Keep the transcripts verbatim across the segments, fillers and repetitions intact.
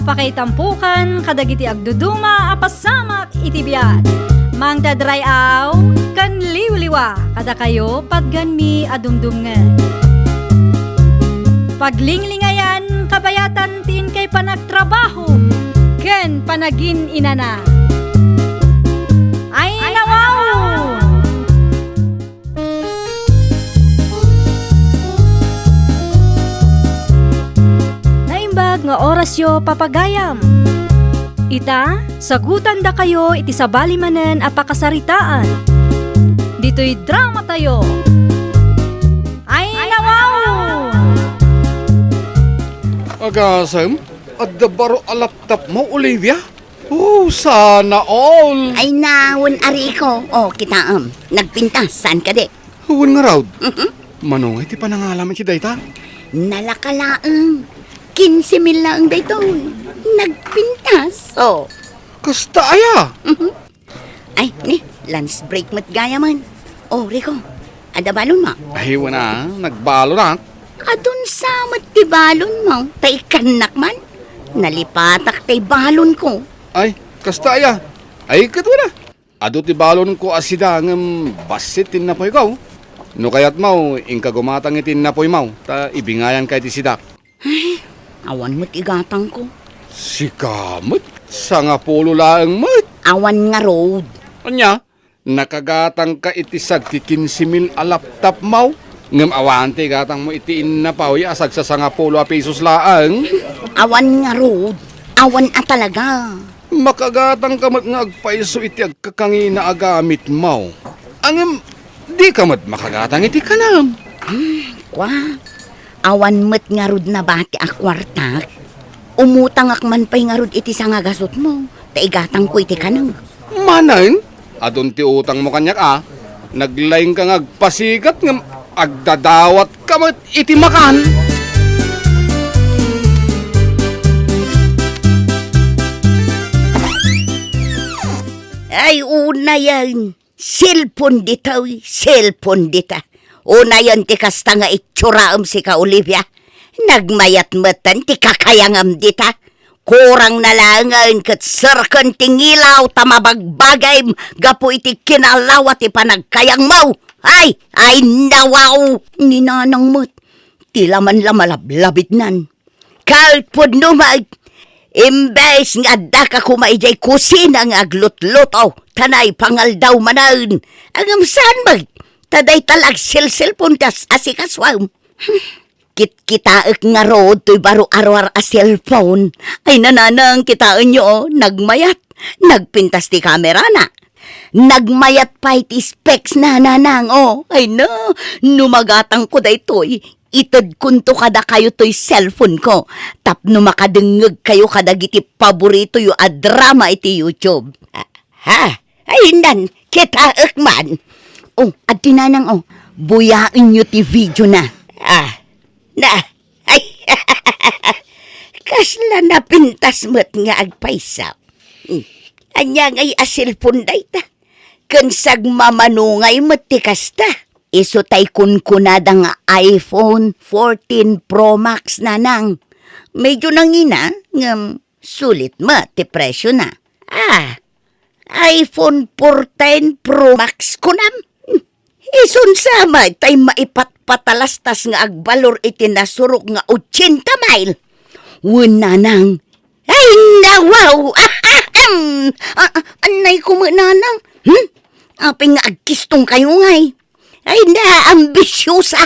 Pakaitampokan kadagiti agduduma a pasamak iti biag. Mangted ray-aw ken liwliwa kadakayo patganmi a dumdumngeg. Paglinglingayan kabayatan ti inkay panagtrabaho ken panagin-inana. Ay, nawaw! Naimbag nga orasyo, papagayam. Ita, sagutandakayo iti sabali manen a pakasaritaan. Ditoy dramatayo. Ay, nawaw! Agasem, adda baro a laptopmo, Olivia? Oh, sana all! Ay, nawen, Ariko. Oh, kitaem. Nagpintas, saan kadi? Wen ngarud. Mhm. Mano nga iti panangalam iti dayta? Nalaka laeng. Kinse mil laeng daytoy. Nagpintas. Oh. Kasta aya? Mhm. Ay, ni, lunch break met gayamen. Oh, Rico, adda balonmo? Ay, wen a, nagbalonak. Adun sa met ti balonmo, ta ikkannak man. Nalipatak tay balonko. Ay, kasta aya? Ay, ket wen a. Adu ti balonko a sida ngem bassit ti napoyko. No kayatmo, inka gumatang iti napoymo, ta ibingayanka iti sidak. Ay, awan met igatangko. Sika met, sangapulo laeng met. Awan ngarud. Ania, nakagatangka iti sagkikinse mil a laptopmo, ngem awan ti igatangmo iti innapoy a sagsasangapulo a pesos laeng? Awan ngarud. Awan a talaga. Makagatangka met nga agpayso iti agkakangina a gamitmo. Ngem, dika met makagatang iti kanem. Hmm, kua, awan met ngarud nabati a kuartak. Umutangak man pay ngarud iti sangagasutmo, ta igatangko iti kanem. Manen? Adun ti utangmo kaniak a, naglaingka nga agpasigat ngem agdadawatka met iti makan. Ay, unayen, cellphone ditoy, cellphone dita. Unayen ti kasta nga itsurem sika, Olivia. Nagmayat metten ti kakayangem dita. Kurang na laengen ket serken ti ngilaw ta mabagbagayem gapu iti kinalawa ti panagkayangmo. Ay, ay, nawaw! Ni Nanang met, ti laman la malablabitnan. Ket pudno met, imbes nga addaka koma idiay kusina nga aglutluto, ta naipangaldaw manen. Ngem saan met, ta dayta la agselselpon ti as-asikasuem. Kitkitaek ngarud toy baro a ruar a cellphone. Ay, nanang, kitaenyo, oh, nagmayat. Nagpintas ti kamerana. Nagmayat pay ti specs na, nanang, oh. Ay, na, no magatangko daytoy, itedkonto kadakayo toy cellphone ko. Tapno makadengngegkayo kadagiti paboritoyo a drama iti YouTube. Ah, ha? Ay, nan, kitaek man. Oh, adtoy nanang, oh. Buyaenyo ti video na. Ah, na. Ay, kasla napintas met nga agpayso. Hmm. Ania ngay a cellphone dayta? Ken sagmamanungay met ti kasta. Isu tay kunkunada nga iPhone fourteen Pro Max, nanang. Medyo nangina, ngem sulit met ti presyo na. Ah, iPhone fourteen Pro Max kunam? Isun sa met tay maipatpatalastas nga agbalor iti nasurok nga ochenta mil. Wen, nanang. Ay, nawaw! Ahem! Ah, ah, anay ko met, nanang. Hmm? Apay nga agkistongkayo ngay? Ay, na, ambisiosa.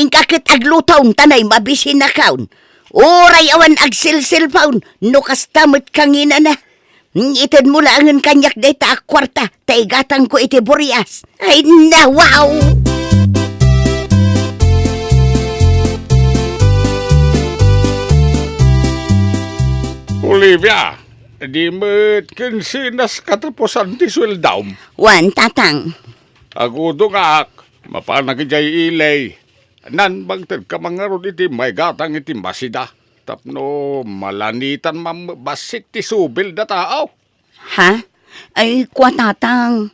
Inka ket aglutom ta nay mabisinakaon. Uray awan agselselpaon, no kasta met kanginana. Itedmo laengen kaniak dayta a kuarta, ta igatangko iti burias. Ay, nawaw! Olivia, di met kinsenas katapusan ti sueldom? Wen, tatang. Agudongak, mapanak idiay ili. Naimbag ted kamangarod iti maigatang iti masida, tapno malanitan man bassit ti subil da tao. Ha? Ay, kua, tatang.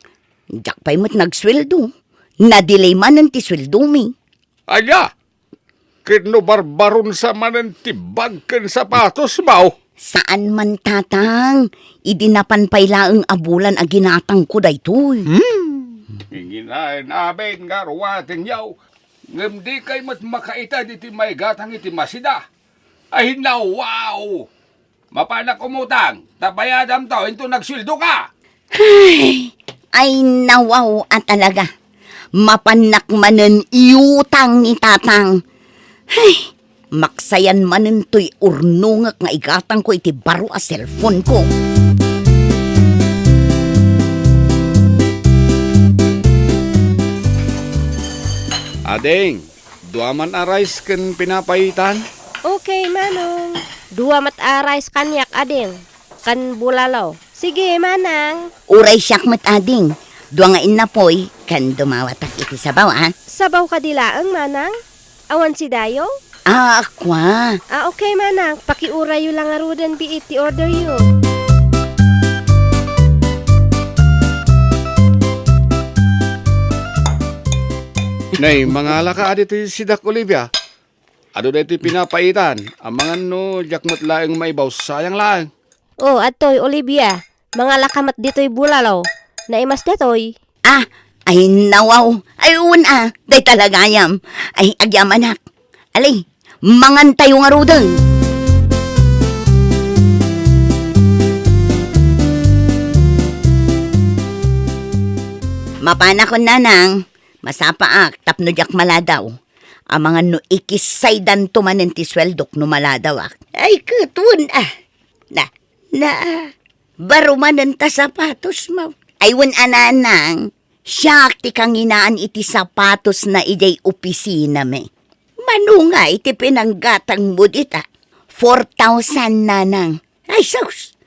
Diak pay met nagsueldo. Nadilay manen ti sueldomi. Ania? Ket no barbaronsa manen ti bag ken sapatosmo, Saan man, Tatang. Idi napan pay laeng a bulan a ginatangko daytoy. Hmm. Inginaen amin nga ruatenyo, ngem dikay met makaited iti maigatang iti masida. Ay, nawaw! Mapanak umutang, ta bayadamto inton agsueldoka. Ay, ay, nawaw a talaga. Mapannak manen iutang ni Tatang. Ay, maksayan manen toy urnongek nga igatangko iti baro a cellphone ko. Ading, dua man a rice ken pinapaitan? Okay, Manong. Dua met a rice kaniak, Ading. Ken bulalo. Sige, Manang. Uray siak met, Ading. Dua nga innapoy, ken dumawatak iti sabaw, a? Sabaw kadi laeng, Manang? Awan sidayo? A, kua. A, okay, Manang. Pakiurayyo la ngaruden biit ti orderyo. Nay, mangalaka adi ti sidak, Olivia. Adu daytoy pinapaitan. Amangan no diak met laeng maibaw, sayang laeng. O, adtoy, Olivia. Mangalaka met ditoy bulalo. Naimas datoy. A, ay, nawaw. Ay, wen a. Dayta la gayam. Ay, agyamanak. Ali, mangantayo ngaruden. Mapanakon, Nanang. Masapaak tapno diak maladaw. Amangan no ikissaydanto manen ti sueldok no maladawak. Ay, ket wen a. Na, na, baro manen ta sapatosmo. Ay, wen a, Nanang. Siak ti kanginaan iti sapatosna idiay opisinami. Mano ngay ti pinanggatangmo dita? Four thousand, Nanang. Ay, sus!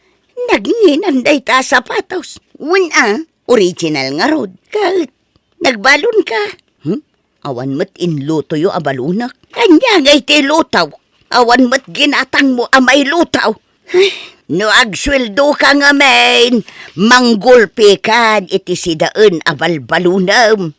Nagnginam dayta a sapatos. Wen a, original ngarud. Ket, nagbalonka. Hmm? Awan met inlutoyo a balonek. Ania ngay ti iluto? Awan met ginatangmo a mailuto. Ay, no agsueldoka ngamin, manggulpikad iti sidaen a balbalonem.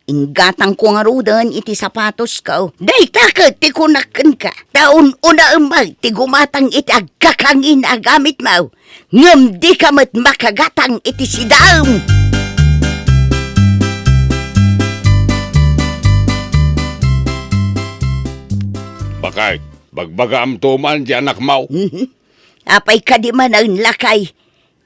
Inggatangko ngaruden iti sapatosko. Dayta ket ti kunak kenka, ta un-unaem met ti gumatang iti agkakangin a gamitmo, ngem dika met makagatang iti sidaem. Bakay, bagbagaamto man ti anakmo? Apay kadi manen, lakay?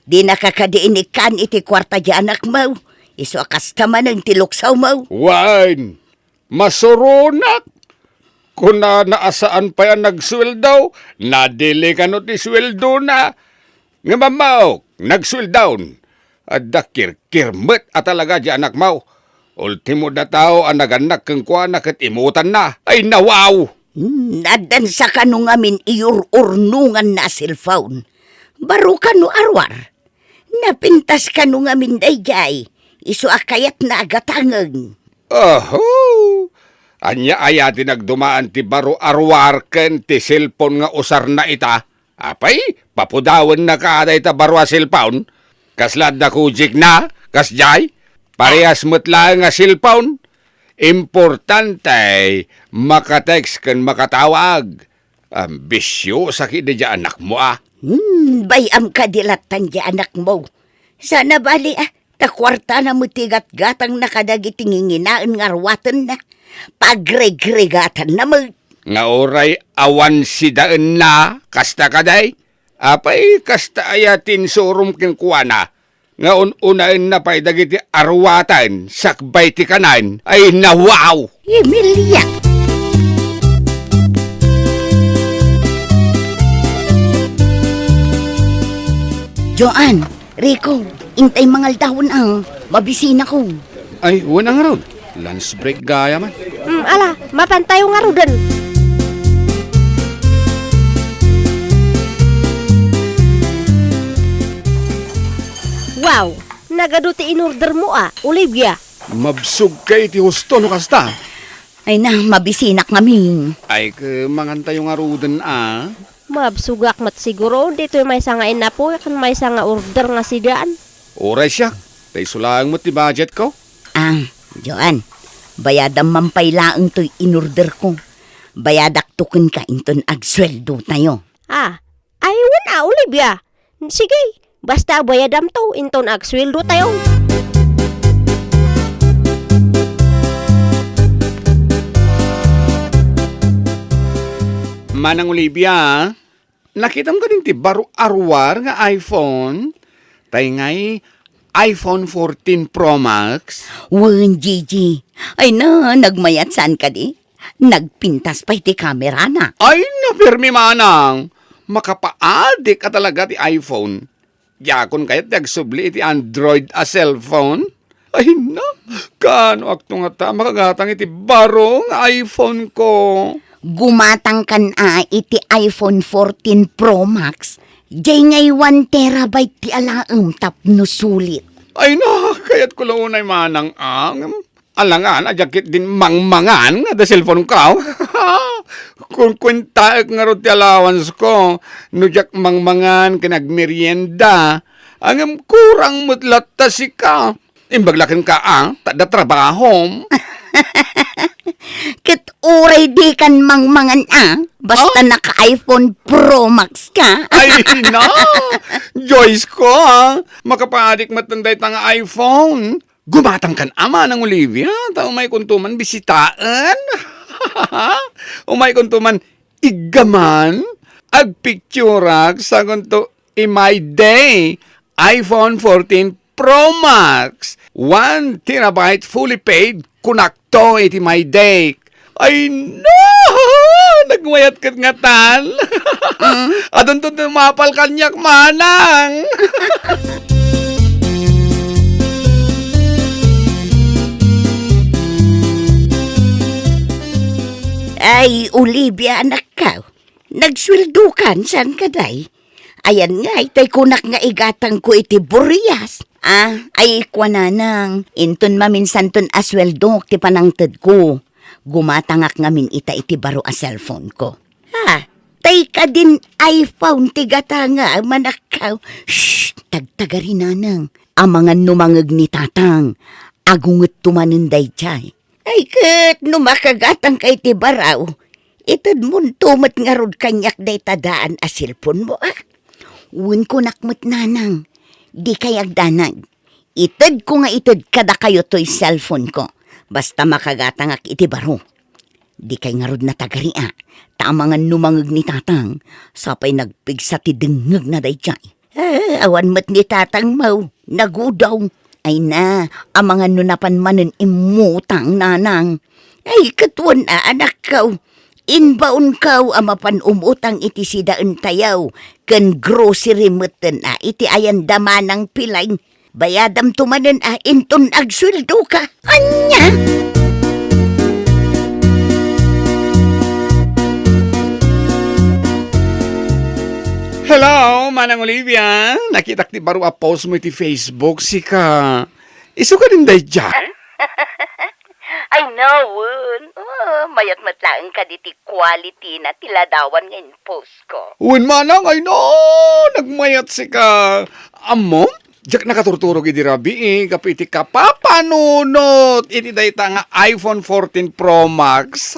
Dinaka kadi inikkan iti kuarta ti anakmo? Isu a kasta manen ti luksawmo? Wen, masuronak. Kunana a saan pay a nagsueldo, nadili kano ti sueldona. Ngem ammaok, nagsueldon. Adda kirkir met a talaga ti anakmo. Ultimo dataw a nagannak kenkuana ket imutanna. Ay, nawaw! Hmm, addan sa kano ngamin iur-urnonganna a cellphone. Baro kano a ruar. Napintas kano ngamin daydiay, isu a kayatna a gatangen. Oho! Ania aya ti nagdumaan ti baro a ruar ken ti cellphone nga usarna ita? Apay, papudawennaka dayta baro a cellphone? Kasla adda kujikna, kasdiay? Parehas met laeng a cellphone. Importante, maka-text ken makatawag. Ambisiosa kadi diay anakmo, a? Hmm, bay-am kadi lattan diay anakmo. Sana bali, a, ta kuartana met ti gatgatangna kadagiti nginginaen nga ruatenna. Pagregregatanna met. Nga uray awan sidaenna, kasta kadi? Apay, kasta aya ti insurom kenkuana? Nga un-unaenna pay dagiti aruaten sakbay ti kanen. Ay, nawaw! Emilia! Joan, Rico, intay mangaldawen a, mabisinako. Ay, wen a ngarud. Lunch break gayam. Hmm, ala, mapantayo ngaruden. Wow, nagadu ti inordermo a, Olivia. Mabsogka iti husto no kasta. Ay na, mabisinak ngamin. Ay, ke, mangantayo ngaruden a. Mabsogak met siguro, ditoy maysa nga innapoy ken maysa nga order nga sidan. Uray siak, ta isu laeng met ti budgetko. Ah, Joan, bayadam man pay laeng toy inorderko. Bayadakto kenka inton agsueldotayo. Ah, Ay, wen a, Olivia. Sige, basta bayadamto inton agsueldotayo. Manang Olivia, nakitam kadin ti baro a ruar nga iPhone? Tay ngay, iPhone fourteen Pro Max? Wen, Gigi. Ay na, nagmayat saan kadi? Nagpintas pay ti kamerana. Ay, napermi manang. Makapaadik a talaga ti iPhone. Diakon kayat ti agsubli iti Android a cellphone. Ay na, kaano akto ngata makagatang iti baro nga iPhone ko? Gumatangkan a iti iPhone fourteen Pro Max. Jay ngay one terabyte ti alaem tapno sulit. Ay na, kayat ko la unay manang a. Alangan a diak ketdin mangmangan nga adda cellphone ko. Kunkuentaek ngarud ti allowance ko no diak mangmangan ken agmerienda. Ngem kurang met latta sika. Imbag la kenka a, ta adda trabahom. Ket uray dikan mangmangan a, basta Oh? naka-iPhone Pro Max ka. Ay na! Joyce ko a, makapaadik met dayta nga iPhone. Gumatangkan a manang Olivia, ta umaykonto man bisitaen. Umaykonto man iggaman, agpicturak, sagunto, i-My Day, iPhone fourteen Pro Max, one terabyte fully paid, kunakto iti My Day. Ay, no! Nagmayat ket ngatan. Mm. Adunto ti mapal kaniak, manang. Ay, Olivia, anakko. Nagsueldokan, saan kadi? Ayan ngay, tay kunak nga igatangko iti burias. Ah, ay, kuananang, inton maminsanton a sueldok ti panangtedko. Gumatangak ngamin ita iti baro a cellphone ko. Ha? Tay kadin iPhone ti gatanga, manakkaw. Shh! Tagtagari nanang. Amangan no mangeg ni tatang. Agungetto manen daydiay. Ay, ket no makagatangka iti baro, itedmonto met ngarud kaniak dayta daan a cellphone mo, a? Wen kunak met nanang, dikay agdanag. Itedko nga ited kadakayo toy cellphone ko, basta makagatangak iti baro. Dikay ngarud natagari a, ta amangan no mangeg ni tatang, sapay nagpigsa ti dengngegna daydiay. Ah, awan met ni tatang mo, nagudong. Ay na, amangan no napan manen immutang, nanang. Ay, ket wen a, anakko. Imbaonko a mapan umutang iti sidaentayo, ken grocery metten a iti ayanda manang Pilay. Bayadamto manen a inton agsueldoka. Ania? Hello, Manang Olivia. Nakitak ti baro a post mo iti Facebook, sika. Isu kadin daydiay? Ay, no, wen. Oh, mayat met laeng kadi ti quality na ti ladawan nga in-post ko. Wen manang, ay no, nagmayat sika. Ammom, diak nakaturturog idi rabii, gapu iti kapapanunot iti dayta nga iPhone fourteen Pro Max.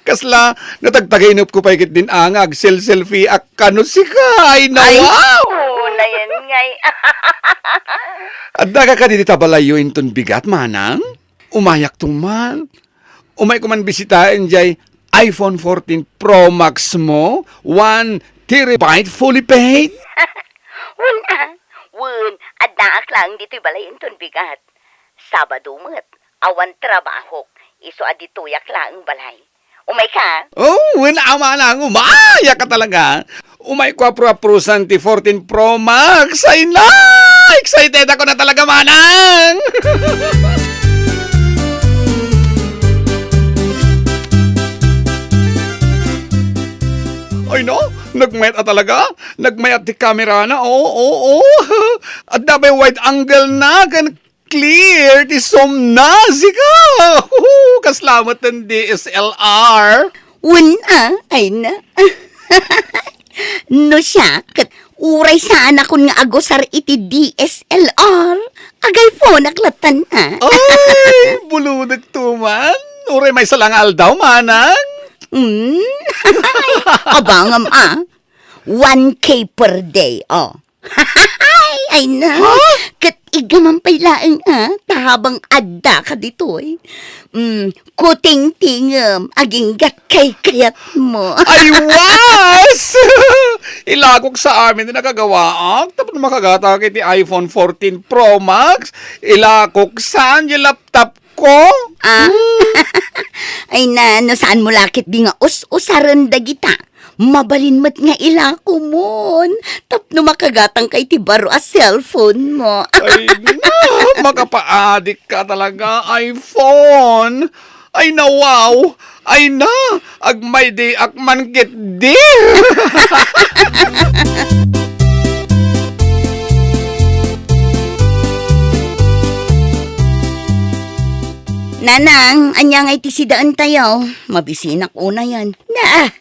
Kasla, natagtagainepko pay ketdin a nga agselselfie ak kano sika. Ay, na, Ay, wow! Oo, na yan ngay. Adda ka kadi dita balayyo inton bigat, manang? Umayakto man. Umayko man bisitaen jay iPhone fourteen Pro Max mo, one terabyte fully paid. Wen a, wen, addaak laeng ditoy balay inton bigat. Sabado met, awan trabahok, isu a ditoyak laeng balay. Umayka? Oh, wen a manang, umayka talaga. Umayko a pruaprusan ti fourteen Pro Max. Ay na! Excited ako na talaga, manang! Ay na, nagmayat a talaga. Nagmayat ti kamera na. Oo, oo, oo. Adda pay wide angle na. Ken clear ti zoom na, sika! Huhu! Kasla met ti D S L R. Wen a, ay na. No siak, ket uray saanakon nga agusar iti D S L R, agay phonak lattan a. Ay, buludek to man. Uray maysa la nga aldaw, manang. Hmm? Abangam a. one K per day, oh. Ay na, ket iggaman pay laeng, ah, ta habang adda ka ditoy. Mm, kutingtingem, aginggat kaykayatmo. Ay, was! Ilakok sa amin ti nakagawaak, tapno makagatangak iti iPhone fourteen Pro Max. Ilakok saan ti laptop ko? Ah. Ay na, no saanmo la ketdi nga us-usaren dagita. Mabalin met nga ilakomon tapno makagatangka iti baro a cellphone mo. Ay na, makapaadik ka talaga, iPhone. Ay na, wow. Ay na, agmaydiak man ketdi. Nanang, ania nga iti sidaentayo? Mabisinak unayen. Na,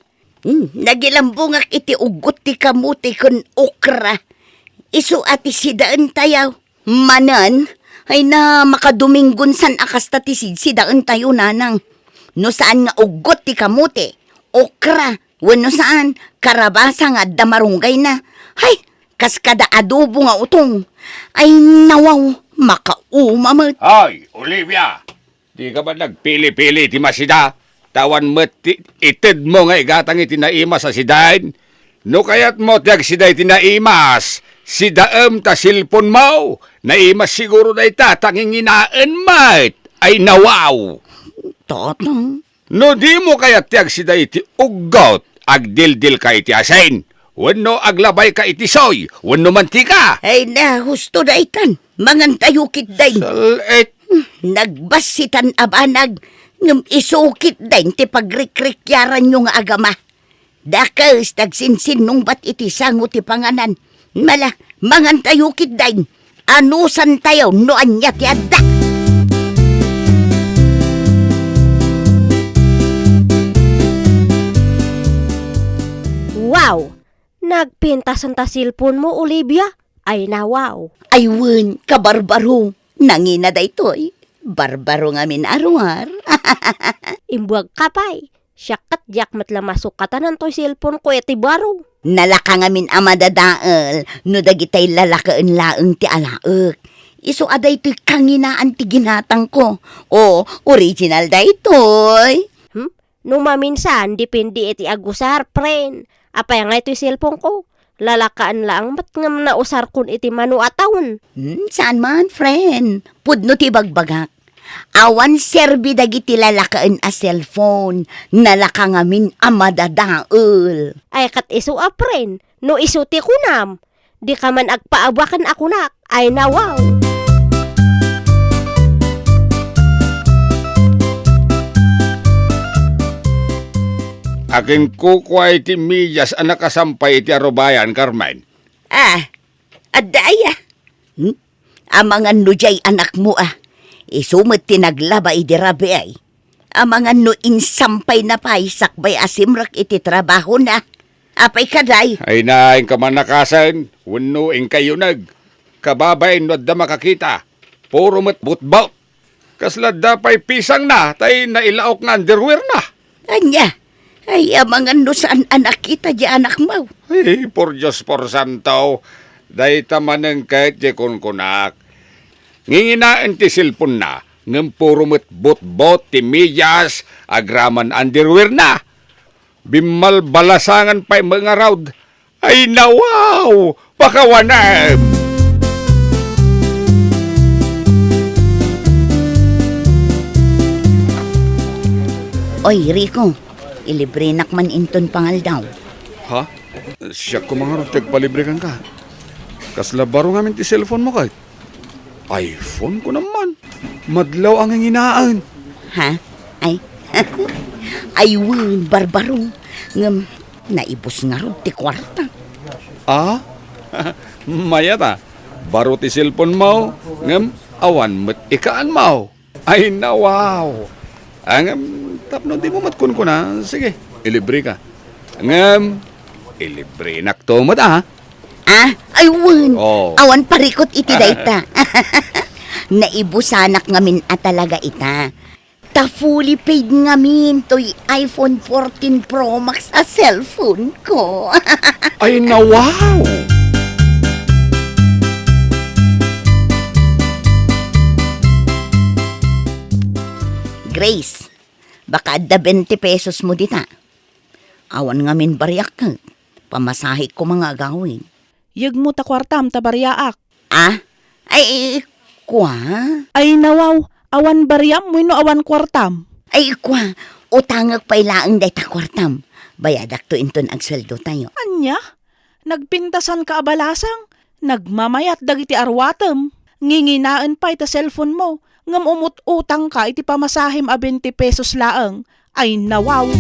Hmm, nagilambongak iti uggot ti kamote ken okra. Isu a ti sidaentayo. Manen, ay na, makadominggon san a kasta ti sidsidaentayo, nanang. No saan nga uggot ti kamote, okra, wenno saan, karabasa nga adda marunggayna. Hay, kas kada adobo nga utong. Ay, nawaw, makauma met. Ay, Olivia! Dika man nagpili-pili iti masida, ta awan met ti itedmo nga igatang iti naimas a sidaen. No kayatmo ti agsida iti naimas, sidaem ta cellphonemo. Naimas siguro dayta ta nginginaen met. Ay, nawaw! Tatang. No dimo kayat ti agsida iti uggot, agdildilka iti asin. Wenno aglabayka iti soy, wenno mantika. Ay na, husto daytan. Mangantayo ketdin. Sal-et. Hmm, nagbassitan a banag, ngem isu ketdin ti pagrikrikyaranyo nga agama. Dakes ti agsinsinnungbat iti sango ti panganan. Mala, mangantayo ketdin. Anusantayo no ania ti adda. Wow! Nagpintasen ta cellphonemo, Olivia? Ay, nawaw. Ay wen, kabarbaro. Nangina daytoy. Barbaro ngamin a ruar. Imbuag ka pay. Siak ket diak met la masukatan toy cellphoneko iti baro. Nalaka ngamin a madadael no dagitay lalakaen laeng ti alaek. Isu a daytoy kanginaan ti ginatangko. O, original daytoy. Hmm? No maminsan, depende iti agusar, friend. Apay ngay toy cellphoneko? Lalakaen laeng met ngem nausarkon iti mano a tawen. Hmm, saan man, friend. Pudno ti bagbagak. Awan serbi dagiti lalakaen a cellphone. Nalaka ngamin a madadael. Ay, ket isu a, friend. No isu ti kunam, dika man agpaabaken a kunak. Ay, nawaw! Akin kukua iti medyas a nakasampay iti arubayan, Carmen. Ah, adda aya? Hmm? Amangan no diay anakmo, ah. Isu met ti naglaba idi rabii. Amangan no insampayna pay sakbay a simrek iti trabahona. Apay kadi? Ay na, inka mannakasen, wenno inka iyuneg. Kababain no adda makakita, puro met butbot. Kasla adda pay pisangna, tay nailaok nga underwearna. Ania? Ay, amangan no saan a nakita diay anakmo. Ay, por Dios, por santo. Dayta manen ket diay kunkunak. Nginginaen ti cellphonena, ngem puro met butbot ti medyas agraman underwearna. Bimmalbalasangan pay met ngarud. Ay, nawaw! Pakawanem! Oy, Rico, ilibrenak man inton pangaldaw. Ha? Siak koma ngarud ti agpalibre kenka. Kasla baro ngamin ti cellphonemo, kay? iPhone ko naman. Madlaw ang nginaen. Ha? Ay. Ay, wen, barbaro. Ngem, naibus ngarud ti kuarta. Ah? Mayat a. Baro ti cellphonemo, ngem awan met ikaanmo. Ay, nawaw. Ah, ngem tapno dimo met kunkuna, sige, ilibreka. Ngem, ilibrenakto met, ah. Ah, ay, wen. Oh. Awan parikut iti dayta. Naibusanak ngamin a talaga ita. Ta fully paid ngamin toy iPhone fourteen Pro Max a cellphone ko. Ay, nawaw! Grace, baka adda twenty pesos mo dita. Awan ngamin bariak ket pamasahe ko nga agawid. Yegmo ta kuartam ta bariaak. Ah? Ay, kua? Ay, nawaw, awan bariam wenno awan kuartam? Ay, kua, utangek pay laeng dayta kuartam. Bayadakto inton agsueldotayo. Ania? Nagpintasanka a balasang? Nagmamayat dagiti aruatem. Nginginaen pay ta cellphone mo, ngem umut-utangka iti pamasahem a twenty pesos laeng. Ay, nawaw!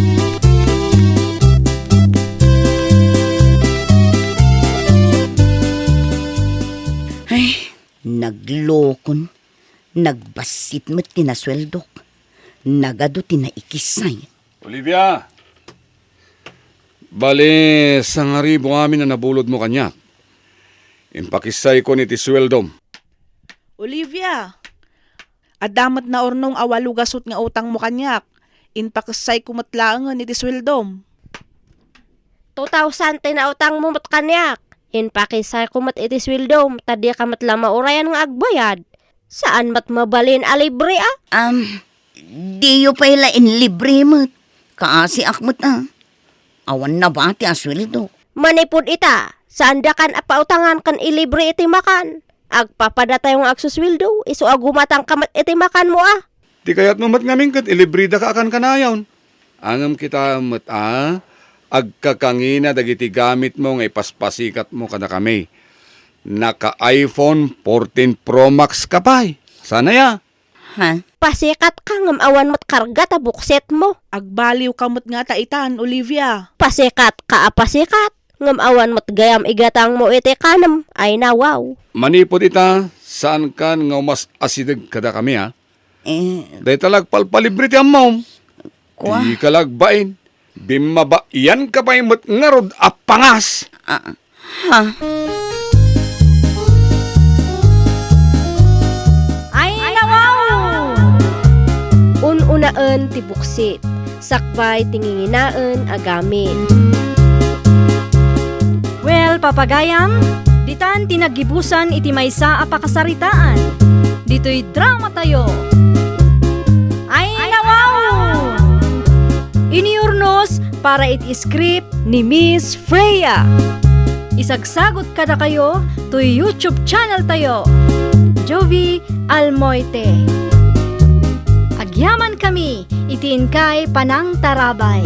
Ay, naglokon. Nagbassit met ti nasueldok. Nagadu ti naikissay. Olivia! Bale, sangaribu amin a nabulodmo kaniak. Impakissaykon iti sueldom. Olivia! Adda met naurnong a walo gasut nga utangmo kaniak. Impakissayko met laengen iti sueldom. Two thousand ti nautangmo met kaniak. Impakissayko met iti sueldom, ta dika met la maurayan nga agbayad. Saan met mabalin a libre, a? Am, diyo pay la inlibre met. Kaasiak met, a. Awan nabati a sueldo. Manipud ita, saan dakan a pautangan ken ilibre iti makan. Agpapadatayo nga agsusueldo, isu a gumatangka met iti makanmo, a. Ti kayatmo met ngamin ket ilibredaka a kankanayon. Ngem kitaem met a, agkakangina dagiti gamitmo nga ipaspasikatmo kadakami. Naka-iPhone fourteen Pro Max ka pay. Saan aya? Ha? Pasikatka ngem awan met karga ta buksetmo. Agbaliwka met ngata itan, Olivia. Pasikatka a pasikat, ngem awan met gayam igatangmo iti kanem. Ay, nawaw. Manipud ita, saankan nga umas-asideg kadakami, a? Eh. Dayta la agpalpalibre ti ammom. Kua? Dika la agbain. Bimmabaianka pay met ngarud a pangas. Ah, ha? Ay, nawaw! Un-unaen ti buksit, sakbay ti nginginaen a gamit. Well, papagayam, ditan ti naggibusan iti maysa a pakasaritaan. Ditoy dramatayo. Ay, nawaw! Iniurnos para iti script ni Miss Freya. Isagsagut kadakayo toy YouTube channel tayo, Jovie Almoite. Agyaman kami iti inkay panangtarabay.